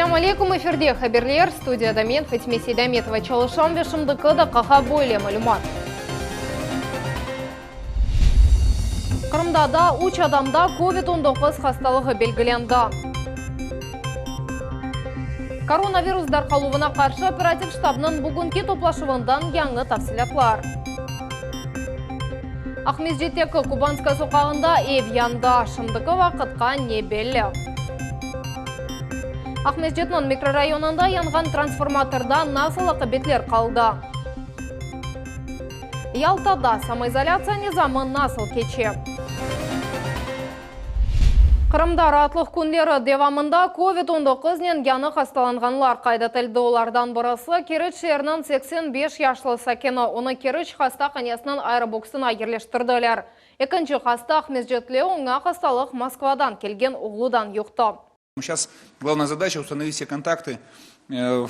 Selâm aleyküm, efirde haberler, studiyada men, Fatime Seydametova, çalışam ve şimdiki daqqağa böyle malümat. Qırımda da üç adamda Covid 19 hastalığı belgilendi. Koronavirus darqaluvına qarşı operativ ştabnıñ bugünki toplaşuvından yañı tafsilâtlar. Aqmescitteki Kubanskaya soqağında ev yandı, şimdiki vaqıtqa ne belli. Aqmescitniñ mikrorayonında yanğan transformatorda nasıl aqibetler qaldı? Yaltada samoizolâtsiya nizamı nasıl keçe? Qırımda raatlıq künleri devamında Covid 19nen yañı hastalanğanlar qayd etildi. Olardan birisi, Keriç şeeriniñ 85 yaşlı sakini. Onı Keriç hastahanesiniñ aeroboksına yerleştirdiler. Ekinci hasta Aqmescitli, oña hastalıq Moskvadan kelgen oğludan yuqtı. Сейчас главная задача установить все контакты, ну,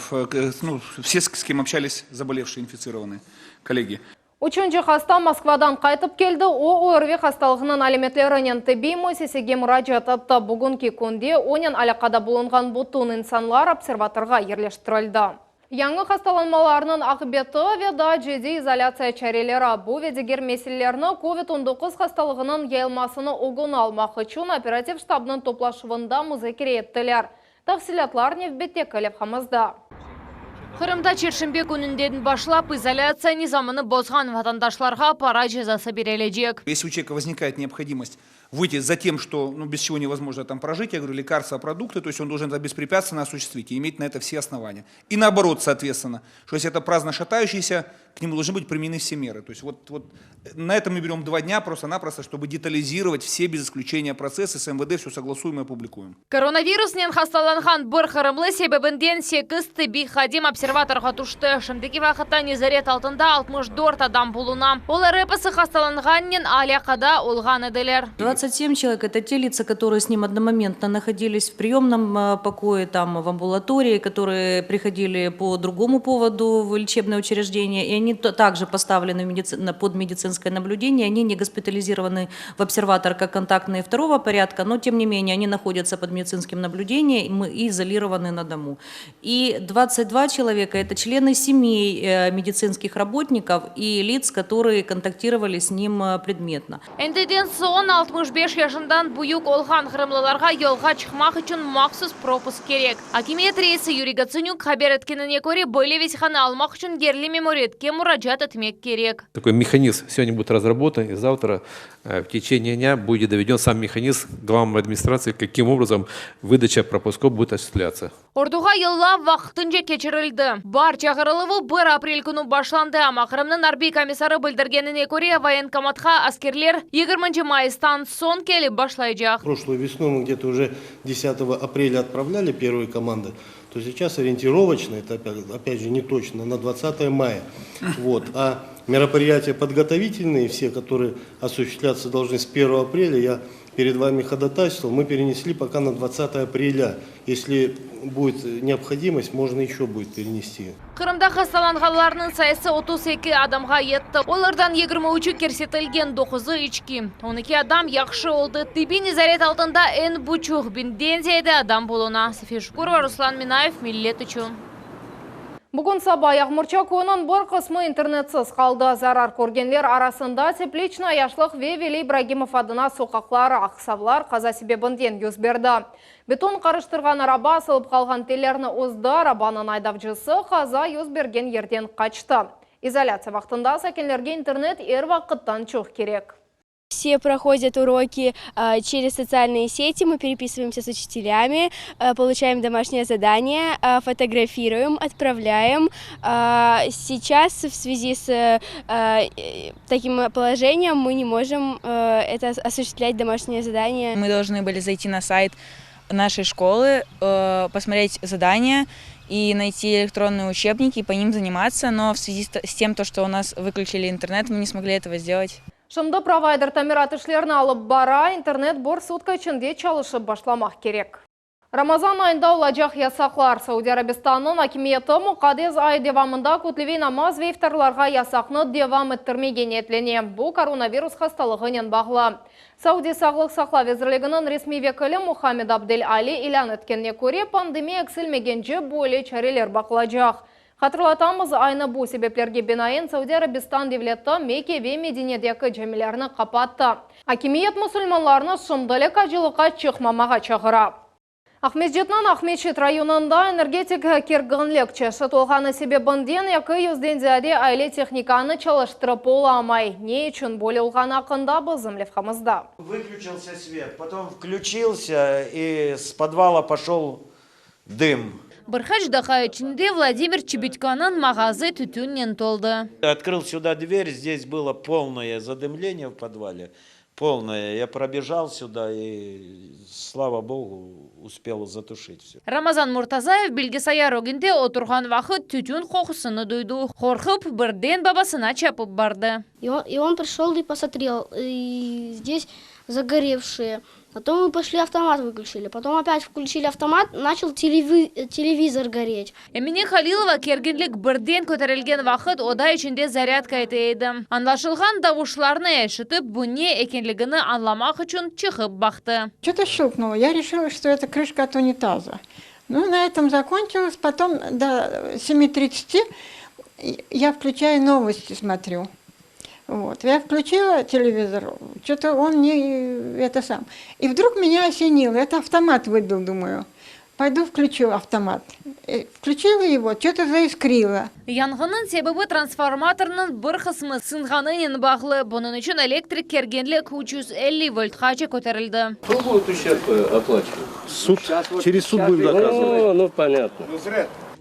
все, с кем общались заболевшие, инфицированные коллеги. Üçünci hasta Moskvadan qaytıp keldi, o, ORV hastalığınıñ alâmetlerinen tibbiy müessisege muracaat etti. Bugünki künde onen alâqada bulunğan bütün insanlar observatorğa yerleştirildi. Yañı hastalanmalarnıñ aqibeti ve daa ciddiy izolâtsiya çareleri, bu ve diger meselelerni Covid 19 hastalığınıñ yayılmasını ögüni almaq içün operativ ştabnıñ toplaşuvında muzakere ettiler. Tafsilâtlar nevbetteki levhamızda. Qırımda çarşenbe kününden başlap izolâtsiya nizamını bozğan vatandaşlarğa para cezası berilecek. Если у человека возникает необходимость выйти за тем, что, ну, без чего невозможно там прожить, я говорю, лекарства, продукты, то есть он должен это беспрепятственно осуществить и иметь на это все основания. И наоборот, соответственно, что если это праздно шатающийся, к нему должны быть применены все меры. То есть вот, вот на это мы берем два дня просто-напросто, чтобы детализировать все без исключения процессы, с МВД все согласуем и опубликуем. Koronavirusnen hastalanğan bir qırımlı sebebinden sekiz tibbiy hadim observatorğa tüşti. Şimdiki vaqıtta nezaret altında 64 adam buluna. Olar episi hastalanğannen alâqada olğan ediler. 27 человек – это те лица, которые с ним одномоментно находились в приемном покое, там, в амбулатории, которые приходили по другому поводу в лечебное учреждение, и они также поставлены под медицинское наблюдение, они не госпитализированы в обсерватор как контактные второго порядка, но тем не менее они находятся под медицинским наблюдением и изолированы на дому. И 22 человека – это члены семей медицинских работников и лиц, которые контактировали с ним предметно. Endiden soñ 65 yaşından büyük olğan qırımlılarğa yolğa çıqmaq içün mahsus propusк kerek. Akimiyet reisi Yuriy Gotsanük haber etkenine köre, böyle vesiqanı almaq içün yerli memuriyetke muracaat etmek kerek. Такой механизм сегодня будет разработан, и завтра в течение дня будет доведен сам механизм главам администрации, каким образом выдача пропусков будет осуществляться. Orduğa yollav vaqtınca keçirildi. Baar çağırıluvı 1 aprel künü başlandı, amma Qırımnıñ arbiy komissarı bildirgenine köre, voyenkomatqa askerler 20 mayıstan soñ kelip başlaycaq. Прошлую весну мы где-то уже 10 апреля отправляли первые команды, то сейчас ориентировочно, это опять же не точно, на 20 мая. Вот. А мероприятия подготовительные, все, которые осуществляться должны с 1 апреля, я перед вами ходатайствовал, мы перенесли пока на 20 апреля. Если будет необходимость, можно еще будет перенести. Qırımda hastalanğanlarnıñ sayısı 32 adamğa yetti. Olardan 23 kirsetilgen, 9-ı içki. 12 adam yahşı oldı. Tibbiy nezaret altında 1,5 biñden ziyade adam buluna. Safiye Şukurova, Ruslan Minayev, Millet içün. Bugün saba Yağmurça köyüniñ bir qısmı internetsiz qaldı. Zarar körgenler arasında Tepliçnaya, Yaşlıq ve Veli İbragimov adına soqaqları. Aqsavlar qaza sebebinden yüz berdi. Beton qarıştırğan araba asılıp qalğan tellerni üzdi, arabanıñ aydavcısı qaza yüz bergen yerden qaçtı. İzolâtsiya vaqtında sakinlerge internet er vaqıttan çoq kerek. Все проходят уроки через социальные сети, мы переписываемся с учителями, получаем домашнее задание, фотографируем, отправляем. Сейчас в связи с таким положением мы не можем это осуществлять домашнее задание. Мы должны были зайти на сайт нашей школы, посмотреть задания и найти электронные учебники и по ним заниматься, но в связи с тем, то, что у нас выключили интернет, мы не смогли этого сделать. Şimdi провайder tamirat işlerini alıp bara, internet bir sutka içinde çalışıp başlamaq kerek. Ramazan ayında olacaq yasaqlar. Saudiy Arabistannıñ akimiyeti muqaddes ay devamında kütleviy namaz ve iftarlarğa yasaqnı devam ettirmege niyetlene. Bu koronavirus hastalığınen bağlı. Saudiy Sağlıq saqlav vezirliginiñ resmiy vekili Muhammed Abdel Ali ilân etkenine köre, pandemiya eksilmegence böyle çareler baqılacaq. Hatırlatamız, aynı bu sebeplerge binaen Saudiy Arabistan devleti Mekke ve Medinedeki camilerni qapattı. Akimiyet musulmanlarnı şimdilik acılıqqa çıqmamağa çağıra. Aqmescitniñ Aqmeçit rayonında energetik kerginlik çeşit olğanı sebebinden 200-den ziyade aile tehnikanı çalıştırıp olamay. Ne içün böyle olğanı aqqında bizim levhamızda. Выключился свет, потом включился и с подвала пошел дым. Bir qaç daqqa içinde Vladimir Çibitkonıñ mağazı tütünnen toldı. Открыл сюда дверь, здесь было полное задымление в подвале, полное. Я пробежал сюда и, слава богу, успел затушить все. Ramazan Murtazayev bilgisayar ögünde oturğan vaqıt tütün qoqusını duydı. Qorqıp, birden babasına çapıp bardı. И он, и он пришел и посмотрел, и здесь загоревшие. Потом мы пошли автомат выключили. Потом опять включили автомат, начал телеви- телевизор гореть. Emine Halilova kerginlik birden köterilgen vaqıt oda içinde zarâdka ete edi. Añlaşılğan davuşlarnı eşitip, bu ne ekenligini añlamaq içün çıqıp baqtı. Что-то щелкнуло. Я решила, что это крышка от унитаза. Ну, на этом закончилось. Потом до 7.30 я включаю новости, смотрю. Вот. Я включила телевизор, что-то он не это сам. И вдруг меня осенило. Это автомат выбил, думаю. Пойду включу автомат. Э, Включила его, что-то заискрило. Yanğınnıñ sebebi transformatornıñ bir qısmı sınğanınen bağlı. Bunıñ içün elektrik kerginlik 350 voltqace köterildi. Кто будет ущерб оплачивать? Суд, через суд будем доказывать. Ну, ну понятно.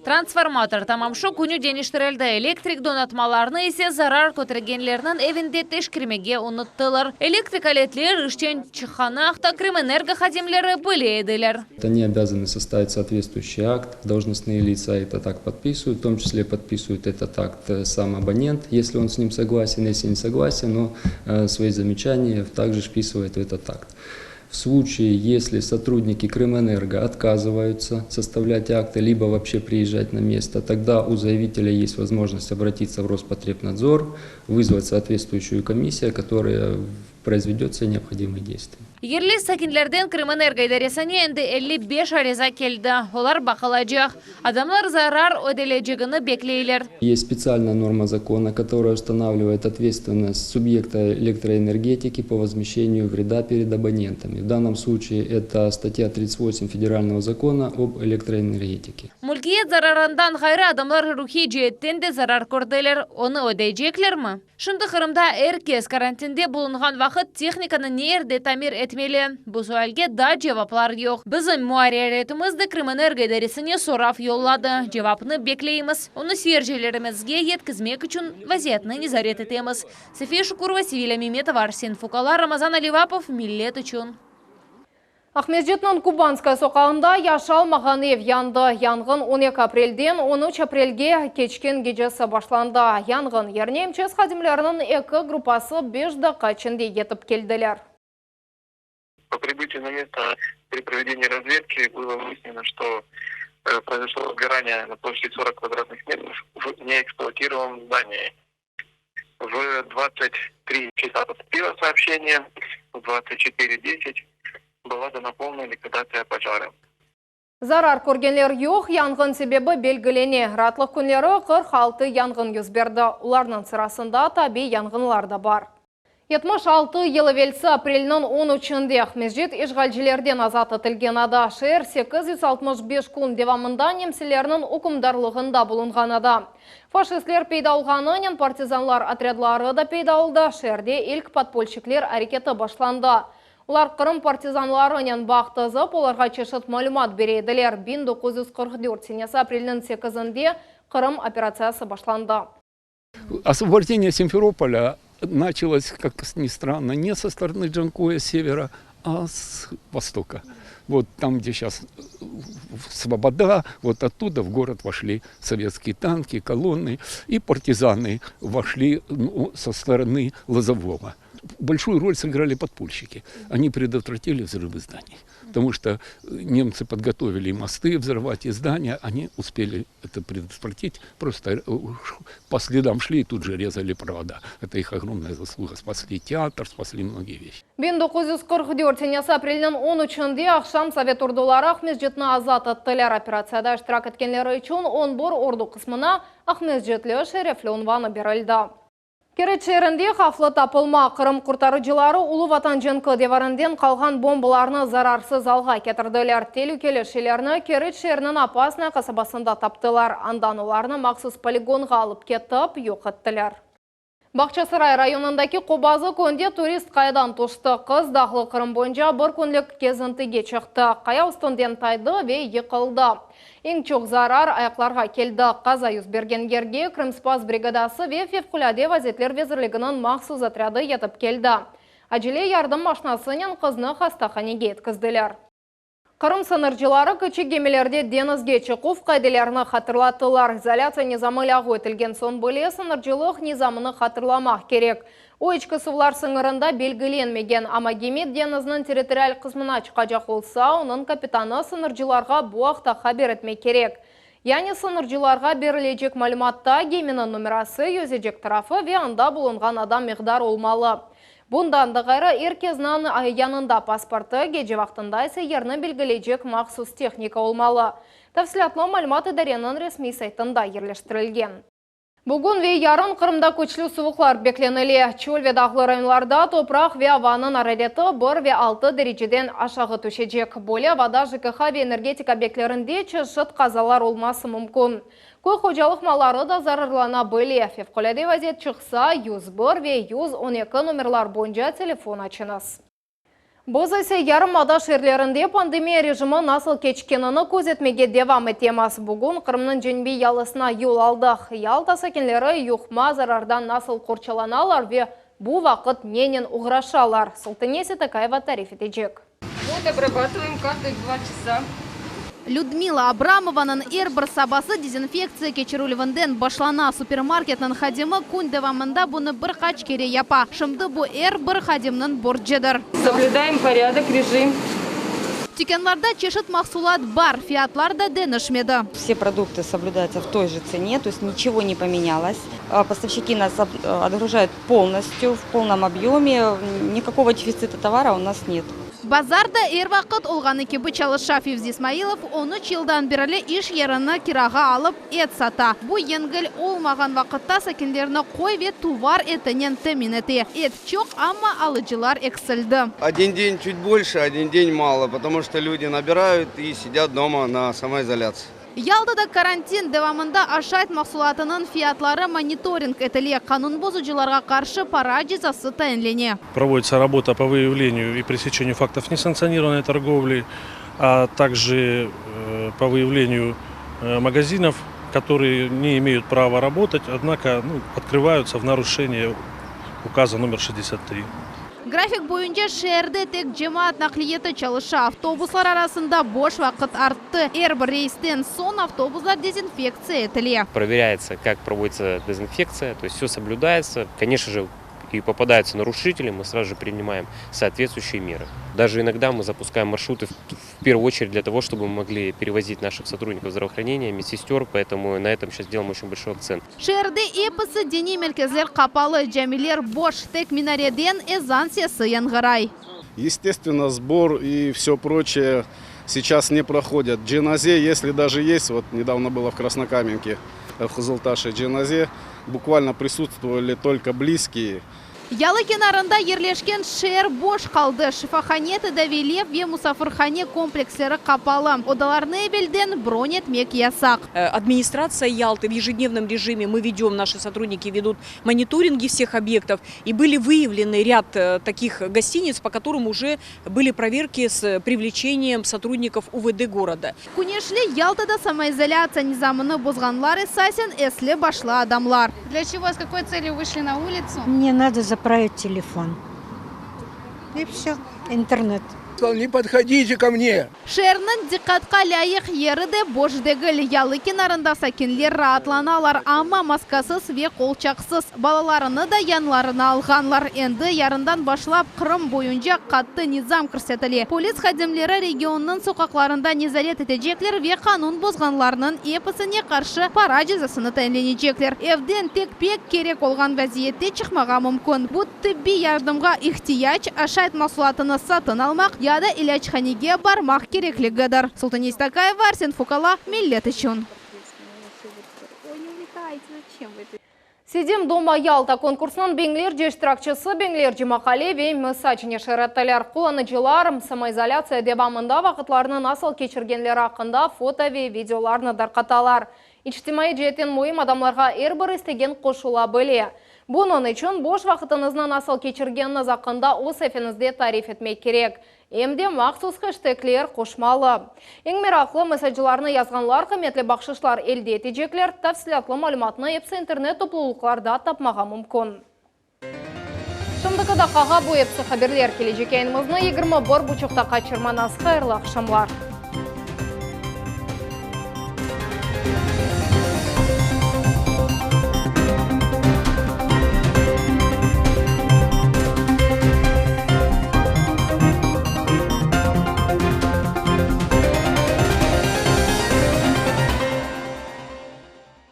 Transformator tamam şu künü deñiştirildi. Elektrik donatmalarını ise zarar kötergenlerniñ evinde teşkermege unuttılar. Elektrik aletler işten çıqqanı aqta Krımenergo hadimleri bile ediler. Они обязаны составить соответствующий акт, должностные лица этот акт подписывают, в том числе подписывает этот акт э, сам абонент, если он с ним согласен, если не согласен, но э, свои замечания также вписывает в этот акт. В случае, если сотрудники Крымэнерго отказываются составлять акты, либо вообще приезжать на место, тогда у заявителя есть возможность обратиться в Роспотребнадзор, вызвать соответствующую комиссию, которая произведет все необходимые действия. Yerli sakinlerden Krımenergo idaresine endi 55 ariza keldi. Olar baqılacaq. Adamlar zarar ödelecegini bekleyler. Есть специальная норма закона, которая устанавливает ответственность субъекта электроэнергетики по возмещению вреда перед абонентами. В данном случае это статья 38 Федерального закона об электроэнергетике. Mülkiyet zararından ğayrı adamlar ruhiy ceetten de zarar kördiler. Onı ödeyceklermi? Şimdi Qırımda er kes karantinde bulunğan vaqıt tehnikanı ne yerde tamir etmeli? Bu sualge daa cevaplar yoq. Bizim muarririyetimiz de Krımenergo idaresine sorav yolladı. Cevapnı bekleymiz. Onı seyircilerimizge yetkizmek içün vaziyetni nezaret etemiz. София Шукурова, Севиля Меметова, Арсен Фукала, Ramazan Alivapov, Millet içün. Aqmescitniñ Kubanskaya soqağında yaşalmağan ev yandı. Yanğın 12 aprelden 13 aprelge keçken gecesi başlandı. Yanğın yerine MÇS hadimleriniñ eki gruppası 5 daqqa içinde yetip keldiler. По прибытию на место при проведении разведки было выяснено, что э, произошло возгорание на площади 40 квадратных метров в неэксплуатируемом здании. В 23 часа поступило сообщение, в 24.10 была дана полная ликвидация пожара. Zarar körgenler yoq, yanğın sebebi belgilene. Raatlıq künleri 46 yanğın yüz berdi. Olarnıñ sırasında tabiiy yanğınlar da bar. 76 yıl evelsi aprelniñ 13-nde Aqmescit işğalcilerden azat etilgen edi. Şeer 865 kün devamında nemselerniñ ükümdarlığında bulunğan edi. Faşistler peyda olğanınen partizanlar otrâdları da peyda oldı. Şeerde ilk podpolşikler areketi başlandı. Olar Qırım partizanlarınen bağ tizip, olarğa çeşit malümat bere ediler. 1944 senesi aprelniñ 8-nde Qırım operatsiyası başlandı. Освобождение Симферополя началось, как ни странно, не со стороны Джанкоя с севера, а с востока. Вот там, где сейчас Свобода, вот оттуда в город вошли советские танки, колонны, и партизаны вошли ну, со стороны Лозового. Большую роль сыграли подпольщики. Они предотвратили взрывы зданий. Потому что немцы подготовили мосты взорвать и здания, они успели это предотвратить, просто по следам шли и тут же резали провода. Это их огромная заслуга. Спасли театр, спасли многие вещи. 1944 senesi aprelniñ 13-nde aqşam Sovet orduları Aqmescitni azat ettiler. Operatsiyada iştirak etkenleri içün 11 ordu qısmına Aqmescitli şerefli unvanı berildi. Keriç şeerinde havflı tapılma. Qırım qurtarıcıları Ulu Vatan cenki devirinden qalğan bombalarnı zararsız alğa ketirdiler. Telükeli şeylerni Keriç şeeriniñ Popasnaya qasabasında taptılar. Andan olarnı mahsus poligonğa alıp ketip, yoq ettiler. Bağçasaray rayonındaki Qobazı köyünde turist qayadan tüşti. Qız dağlı Qırım boyunca bir künlik kezintige çıqtı. Qaya üstünden taydı ve yıqıldı. Eñ çoq zarar ayaqlarğa keldi. Qaza yüz bergen yerge Krımspas brigadası ve Fevqulâde vaziyetler vezirliginiñ mahsus otrâdı yetip keldi. Acele yardım maşnasınen qıznı hastahanege yetkizdiler. Qırım sıñırcıları kiçik gemilerde deñizge çıquv qaidelerini hatırlattılar. İzolâtsiya nizamı lâğu etilgen soñ bile sıñırcılıq nizamını hatırlamaq kerek. O, içki suvlar sıñırında belgilenmegen, amma gemi deñizniñ territorial qısmına çıqacaq olsa, onıñ kapitanı sıñırcılarğa bu aqta haber etmek kerek. Yani sıñırcılarğa berilecek malümatta geminiñ nomerası, yüzecek tarafı ve anda bulunğan adam miqdarı olmalı. Bundan da ğayrı, er kesniñ yanında pasportı, gece vaqtında ise yerni belgileycek mahsus tehnika olmalı. Tafsilâtlı malümat idareniñ resmiy saytında yerleştirilgen. Bugün ve yarın Qırımda küçlü suvuqlar beklenile. Çöl ve dağlı rayonlarda topraq ve avanıñ arareti bir ve altı dereceden aşağı tüşecek. Böyle avada JKH ve energetika obyektlerinde çeşit qazalar olması mümkün. Köy hocalıq malları da zararlana bile. Fevqulâde vaziyet çıqsa, 101 ve 112 nomerlar boyunca telefon açıñız. Biz ise yarımada şeerlerinde pandemiya rejimi nasıl keçkenini közetmege devam etemiz. Bugün Qırımnıñ cenübiy yalısına yol aldıq. Yalta sakinleri yuqma zarardan nasıl qorçalanalar ve bu vaqıt nenen oğraşalar, Sultane Seytakayeva tarif etecek. Вот обрабатываем каждые два часа. Lüdmila Abramovanıñ er bir sabası dezinfektsiya keçirilüvinden başlana. Supermarketniñ hadimi kün devamında bunı bir qaç kere yapa. Şimdi bu er bir hadimniñ borcudır. Соблюдаем порядок, режим. Tükânlarda çeşit mahsulat bar, fiyatlar da deñişmedi. Все продукты соблюдаются в той же цене, то есть ничего не поменялось. Поставщики нас отгружают полностью, в полном объеме. Никакого дефицита товара у нас нет. Bazar da er vaqıt olğanı kibi çalışa. Fevzi İsmailov 13 yıldan berli iş yerini kirağa alıp et sata. Bu yengil olmağan vaqıtta sakinlerni qoy ve tuvar etinen temin ete. Et çoq, amma alıcılar eksildi. Один день чуть больше, один день мало, потому что люди набирают и сидят дома на самоизоляции. Yaltada karantin devamında aşayt mahsulatınıñ fiyatları monitoring etile. Qanun bozucılarğa qarşı para cezası tayinlene. Проводится работа по выявлению и пресечению фактов несанкционированной торговли, а также по выявлению магазинов, которые не имеют права работать, однако ну, открываются в нарушение указа номер 63. Grafik boyunca şeerde tek cemaat naqliyatı çalışa. Avtobuslar arasında boş vaqıt arttı. Er bir reysten soñ avtobuslar dezinfektsiya etile. Проверяется, как проводится дезинфекция, то есть все соблюдается. Конечно же, и попадаются нарушители, мы сразу же принимаем соответствующие меры. Даже иногда мы запускаем маршруты в первую очередь для того, чтобы мы могли перевозить наших сотрудников здравоохранения, медсестер, поэтому на этом сейчас делаем очень большой акцент. Şeerde episi diniy merkezler qapalı, camiler boş, tek minareden ezan sesi yañğıray. Естественно, сбор и все прочее сейчас не проходят. Дженазе, если даже есть, вот недавно было в Краснокаменке, в Кызылташе дженазе, буквально присутствовали только близкие. Yalı kenarında yerleşken şeer boş qaldı. Şifahane, tedaviylev ve musafirhane kompleksleri qapalı. Odalarnı evelden bron etmek yasaq. Администрация Ялты в ежедневном режиме мы ведем, наши сотрудники ведут мониторинги всех объектов. И были выявлены ряд таких гостиниц, по которым уже были проверки с привлечением сотрудников УВД города. Küneşli Yaltada самоизоляция nizamını bozğanlar esasen esli başlı adamlar. Для чего, с какой целью вышли на улицу? Мне надо заправить телефон. И все, интернет. сказал, не подходите ко мне. Şeerniñ diqqatqa lâyıq yeri de boş degil. Yalı kenarında sakinler raatlanalar, amma maskasız ve qolçaqsız. Balalarını da yanlarına alğanlar. Endi yarından başlap Qırım boyunca qattı nizam kirsetile. Polis hadimleri regionnıñ soqaqlarında nezaret etecekler ve qanun bozğanlarnıñ episine qarşı para cezasını tayinlenecekler. Evden tek pek kerek olğan vaziyette çıqmağa mümkün. Bu, tıbbiy yardımğa ihtiyac, aşayt mahsulatını satın almaq ya da ilâchanege barmaq kerekligidir. Sultaniye Stakayeva, Arsen Fukala, Millet içün. Sidim doma Yalta konkursınıñ biñlerce iştirakçisi biñlerce maqale ve mesac neşir ettiler. Qullanıcılar, samoizolâtsiya devamında vaqıtlarını nasıl keçirgenleri aqqında foto ve videolarnı darqatalar. İçtimaiy ceetten müim adamlarğa er bir istegen qoşula bile. Bunıñ içün boş vaqıtıñıznı nasıl keçirgeniñiz aqqında öz saifeñizde tarif etmek kerek. Em de mahsus heştegler qoşmalı. Eñ meraqlı mesaclarnı yazğanlar qıymetli bahşışlar elde etecekler. Tafsilâtlı malümatnı episi internet toplulıqlarda tapmağa mümkün. Şimdiki daqqağa bu episi haberler. Kelecek yayınımıznı 21 buçuqta qaçırmañız. Hayırlı aqşamlar.